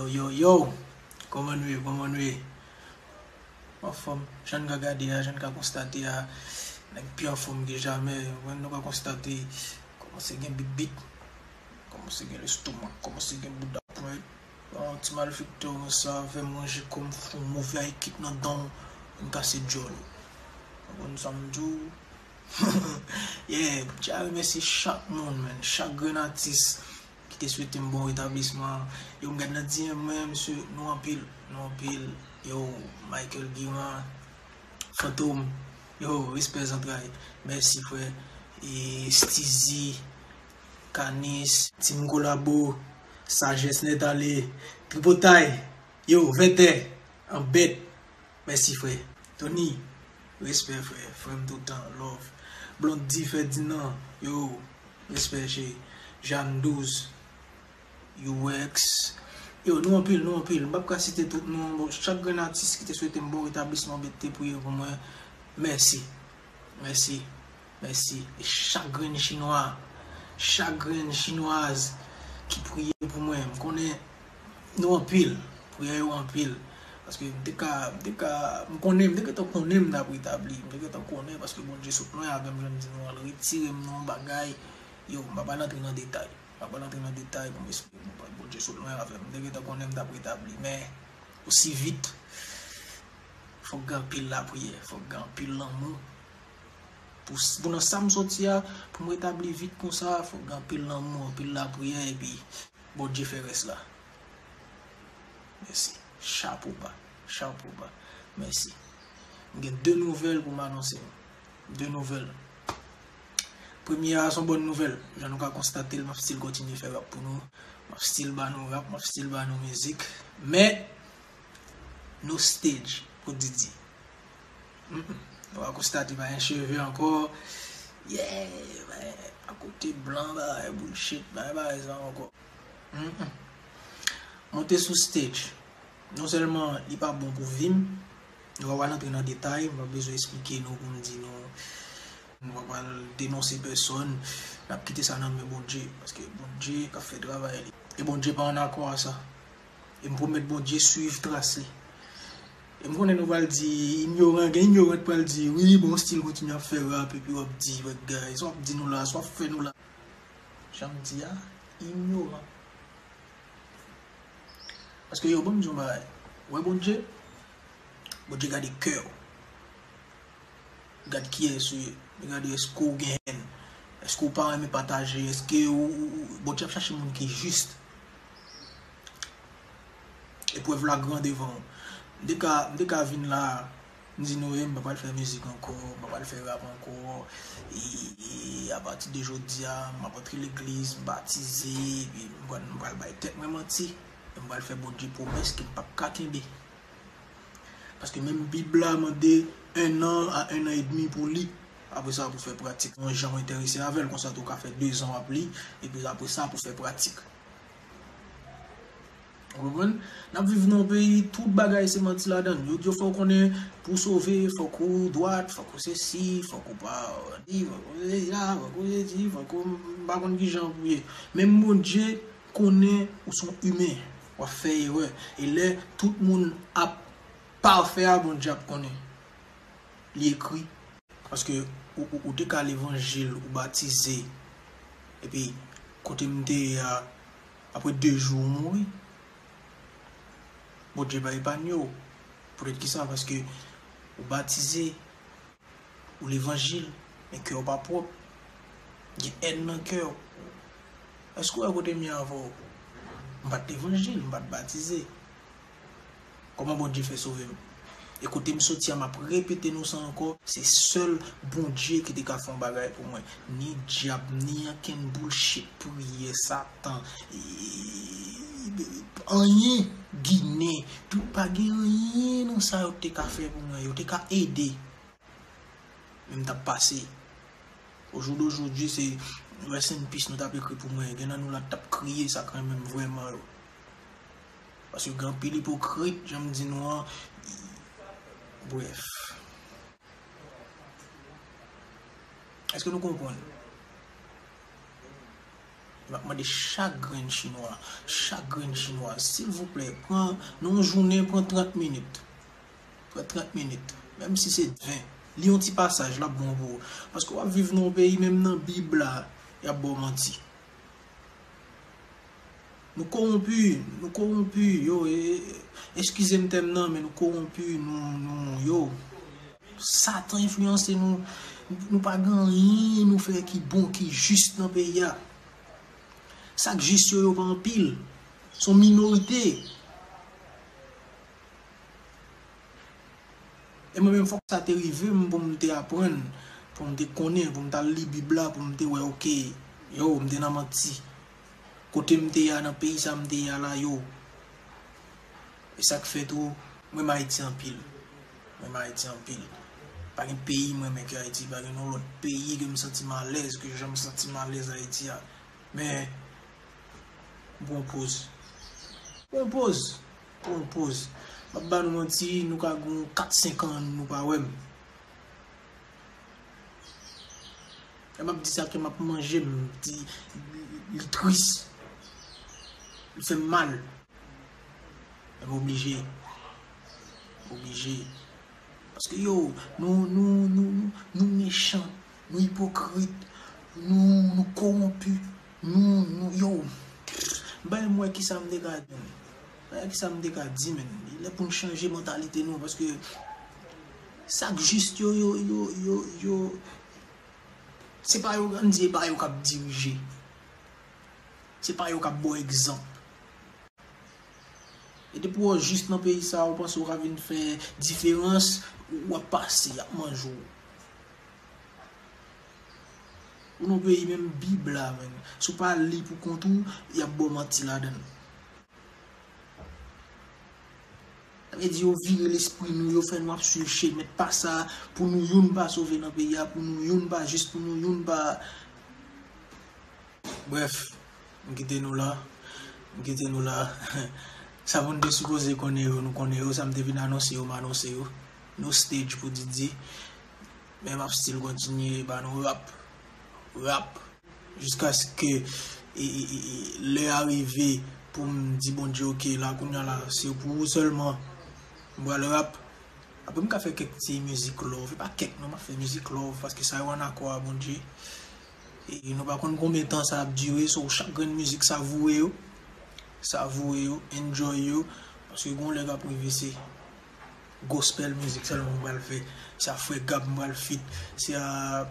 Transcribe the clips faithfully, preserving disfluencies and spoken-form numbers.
Yo, yo, kòman nou ye, kòman nou ye? Anfòm, jan n ka gade a, jan n ka konstate a, nèg pi anfòm ke jamè, ou konprann, nou ka konstate, kòmanse gen bibit, kòmanse gen lestomak, kòmanse gen bouda pwent. Yon ti malfektè konsa, fè manje kòm fon move a ekip nan dan, m kase djòl. Ou konprann sa m di w? Yeah, m tya remèsye chak moun, man, chak grenn atis ki te swete m bon retablisman. Yo, m gad nan D M mwen, mesye, nou anpil, nou anpil. Yo, Michael Guimard, Fantom, yo, respè zantray. Mèsi, frè. E Steezy, Canis, Team Kolabo, Sajès Nèt Ale, Tripotay, yo, Vètè, Anbèt. Mèsi, frè. Tony, respè, frè. Frè m toutan, love. Blondy Ferdinand, yo, respè, cheri. Jeanne Douze, U X. Yo, nou anpil, nou anpil. M p ap ka site tout non. Bon, chak grenn atis ki te swete m bon retablisman, ki te priye pou mwen, mèsi. Mèsi. Mèsi. E chak grenn chinwa, chak grenn chinwaz ki priye pou mwen. M konnen nou anpil. Priyè yo anpil. Paske m te ka, m te ka, m konnen, m te gentan konnen m t ap retabli. M te gentan konnen paske Bondye sot lwen avè m, jan m di nou an, l retire m nan yon bagay. Yo, m pa pral antre nan detay. M pa pral antre nan detay pou m esplike nou, Bondye sot lwen avè m. M te gentan konnen m t ap retabli. Men, osi vit, fòk gen anpil lapriyè, fòk gen anpil lanmou. Pou, pou nan sa m soti a, pou m retabli vit konsa, fòk gen anpil lanmou, anpil lapriyè, epi Bondye fè rès la. Mèsi. Chapo ba. Chapo ba. Mèsi. M gen de nouvèl pou m anonse nou. De nouvèl. Premye a, se yon bòn nouvèl. Jan nou ka konstate l, m ap still kontinye fè rap pou nou. M ap still ba nou rap, m ap still ba nou mizik. Men, no stage pou Didi. Mm, mm. Nou va konstate pa gen cheve ankò. Yeah, men, akote blan, bagay bullshit, bagay pa sa ankò. Mm, mm. Monte sou stage. Non sèlman li pa bon pou vi m, nou pa pral antre nan detay, m pa bezwen esplike nou pou m di nou, nou pa pral denonse pèsòn, n ap kite sa nan men Bondye, paske Bondye k ap fè travay li. E Bondye pa an akò a sa. E m pwomèt Bondye swiv tras li. E m konnen nou pral di, inyoran, gen inyoran k pral di, wi, bon, still kontinye ap fè rap, epi w ap di, wè, guys, w ap di nou la, sa w ap fè nou la. Jan m di a, inyoran. Paske yo, ban m di yon bagay. Ou wè Bondye? Bondye gade kè w. Li gade kiyès ou ye. Li gade èske w gen hèn. Èske w pa renmen pataje. Èske ou, ou, ou, Bondye ap chache moun ki jis. Eprèv la gran devan w. M te ka, m te ka vin la, m di nou, e, m pa pral fè mizik ankò, m pa pral fè rap ankò. E, e apati de jodi a, m ap antre legliz, m batize, epi m pral, m pral bay tèt mwen manti. E m pral fè Bondye pwomès ke m p ap ka kenbe. Paske menm Bib la mande un an a un an et demi pou li. Apre sa, pou fè pratik. Yon jan w enterese avè l, konsa tou w ka fè de zan w ap li, epi apre sa, pou fè pratik. Ou konprann? N ap viv nan yon peyi, tout bagay se manti ladan l. Yo di w fò w konnen, pou w sove, fòk ou dwat, fòk ou sesi, fòk ou pa di, fòk ou sesi la, fòk ou sesi, fòk ou, m pa konn kijan pou ye. Menm Bondye konnen ou se yon imen, w ap fè erè. E lè tout moun ap pafè a, Bondye ap konnen. Li ekri. Paske ou, ou, ou te ka levanjil, ou batize. Epi, kote m te ye a, apre de jou, ou mouri. Bondye pa epanye w. Poutèt ki sa? Paske ou batize, ou levanjil, men kè w pa pwòp. Gen hèn nan kè w. Èske w wè kote m ye avè w? M pa t levanjil, m pa t batize. Kòman Bondye fè sove m? E kote m soti a, m ap repete nou sa ankò, se sèl Bondye ki te ka fè yon bagay pou mwen. Ni dyab, ni ankenn bullshit, priyè, Satan, e, anyen, Ginen, tout, pa gen anyen nan sa yo te ka fè pou mwen. Yo te ka ede. Men m t ap pase. Au jour d'aujourd'hui, se rest in peace nou t ap ekri pou mwen. Gen nan nou la t ap kriye sa k renmen m vrèman yo. Paske gen anpil ipokrit, jan m di nou an. Brèf. Èske nou konprann? M ap mande chak grenn chinwa, chak grenn chinwa, silvouplè, pran, nan yon jounen, pran trant minit. Pran trant minit. Menm si se ven. Li yon ti pasaj, l ap bon pou ou. Paske w ap viv nan yon peyi, menm nan Bib la, y ap ba w manti. Nou kowonpi, nou kowonpi, yo, e, e, eskize m tèm nan, men nou kowonpi, nou, nou, yo. Satan enfliyanse nou, nou pa gen anyen nou fè ki bon, ki jis nan peyi a. Sa k jis yo, yo pa anpil. Se yon minorite. E mwen menm, fòk sa te rive m pou m te aprann, pou m te konnen, pou m t al li Bib la, pou m te wè, oke, yo, m te nan manti. Kote m te ye a, nan peyi sa m te ye a la, yo. E sa k fè tou, mwen renmen Ayiti anpil. Mwen renmen Ayiti anpil. Pa gen peyi mwen renmen ke Ayiti, pa gen yon lòt peyi ke m santi m alèz, ke jan m santi m alèz Ayiti a. Men, m pran poz. Pran poz. Pran poz. M ap ba nou manti, nou ka gen kat senk an, nou pa wè m. Lè m ap di sa, kè m ap manje m, di, li tris. Li fè m mal. Men m oblije. M oblije. Paske yo, nou, nou, nou, nou, nou mechan, nou ipokrit, nou, nou kowonpi, nou, nou, yo. Bay m wè kisa m te ka di, men. Bay m wè kisa m te ka di, men. Li lè pou n chanje mantalite nou, paske sa k jis yo, yo, yo, yo, yo, se pa yo, ann di, e pa yo k ap dirije. Se pa yo k ap ba w egzanp. E depi w jis nan peyi sa a, ou panse w ka vin fè diferans, w ap pase, y ap manje w. Ou nan peyi menm Bib la, menm. Si w pa li pou kont ou, y ap ba w manti ladan l. Sa vle di yo vire lespri nou, yo fè nou ap swiv chemen pa sa, pou nou youn pa sove nan peyi a, pou nou youn pa jis, pou nou youn pa. Brèf, m kite nou la. M kite nou la. Sa moun te sipoze konnen yo, nou konnen yo. Sa m te vin anonse yo, m anonse yo. No stage pou Didi. Men m ap still kontinye ba nou rap. Rap. Jiskaske, e, e, e, e, lè a rive pou m di Bondye, oke, la, kounye a la, se pou ou sèlman. M pral rap. Apre, m ka fè kèk ti mizik love. E pa kèk, non, m ap fè mizik love, paske sa yo ann akò a Bondye. E nou pa konn konbyen tan sa ap dire, so chak grenn mizik, savoure yo. Savoure yo, enjoy yo. Paske gon lè k ap rive, se gospel mizik sèlman m pral fè. Se a Frè Gab m pral feat. Se a,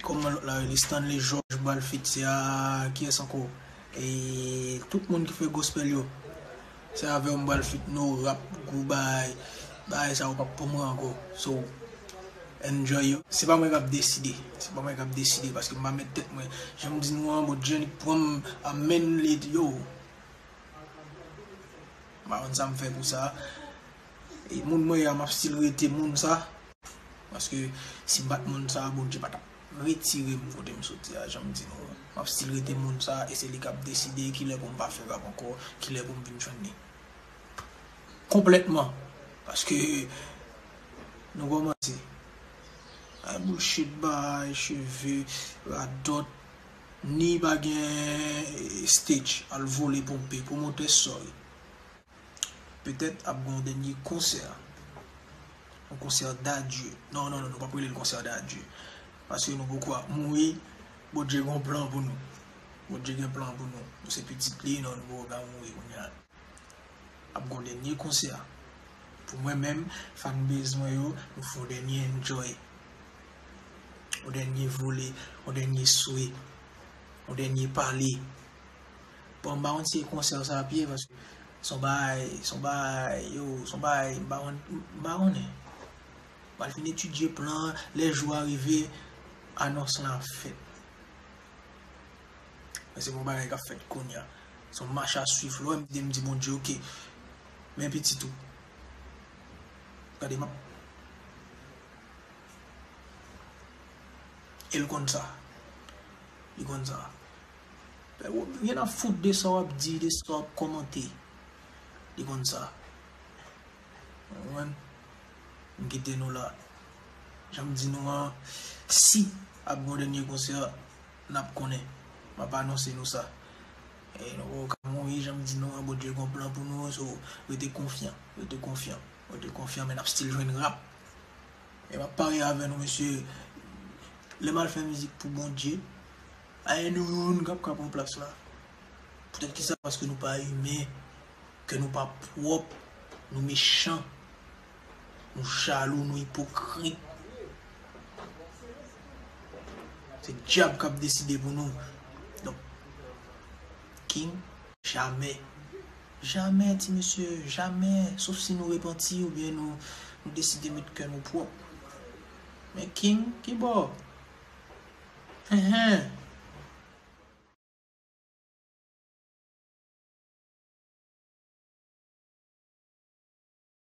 kòman lòt la rele, Stanley George m pral feat. Se a, kiyès ankò? E tout moun ki fè gospel yo. Se avè w m pral feat, no rap, gwo bagay. Bagay sa yo p ap pou mwen ankò. So, enjoy yo. Se pa mwen k ap deside. Se pa mwen k ap deside, paske m pa met tèt mwen. Jan m di nou an, Bondye annik pran m, amèn, li, yo. M pa konn sa m fè pou sa. E moun mwen ye a, m ap still rete moun sa. Paske si m pa t moun sa, Bondye pa t ap retire m kote m soti a, jan m di nou an. M ap still rete moun sa, e se li k ap deside kilè pou m pa fè rap ankò, kilè pou m vin jwenn li. Konplètman. Paske nou kòmanse. Ay bullshit, bay cheve, radòt, ni pa gen stage, al vole ponpe, pwomotè, sorry. Petèt ap gen yon dènye konsè. Yon konsè d'adieu. Non, non, non, nou p ap rele l konsè d'adieu. Paske nou poko ap mouri. Bondye gen yon plan pou nou. Bondye gen plan pou nou. Nou se pitit li, non, nou poko ka mouri kounye a. Ap gen yon dènye konsè. Pou mwen menm, fanbase mwen yo, nou fè yon dènye enjoy. Yon dènye vole, yon dènye swe, yon dènye pale. Bon, m pa konn si e konsè sa ap ye, paske se yon bagay, se yon bagay, yo, se yon bagay, m pa konn, m pa konnen. M al fin etidye plan an, lè jou a rive, anons lan ap fèt. Men se pa yon bagay k ap fèt kounye a. Se yon mach a swiv, lè w wè m di, m di Bondye, oke, men pitit ou. Gade, m ap E l konn sa. Li konn sa. Ou gen nan fout de sa w ap di, de sa w ap kòmante. Li konn sa. Ou konprann? M kite nou la. Jan m di nou an, si ap gen yon dènye konsè, n ap konnen. M ap anonse nou sa. E nou poko ka mouri, jan m di nou an, Bondye gon plan pou nou, so rete konfyan, rete konfyan, rete konfyan, men n ap still jwenn rap. E m ap parye avè nou, mesye, lè m al fè mizik pou Bondye, pa gen nou youn k ap ka pran plas la. Poutèt kisa? Paske nou pa imen, kè nou pa pwòp, nou mechan, nou jalou, nou ipokrit. Se dyab k ap deside pou nou. Donk, King, jamè. Jamè, ti mesye, jamè. Sof si nou repanti oubyen nou, nou deside met kè nou pwòp. Men King, ki bò? Enhen.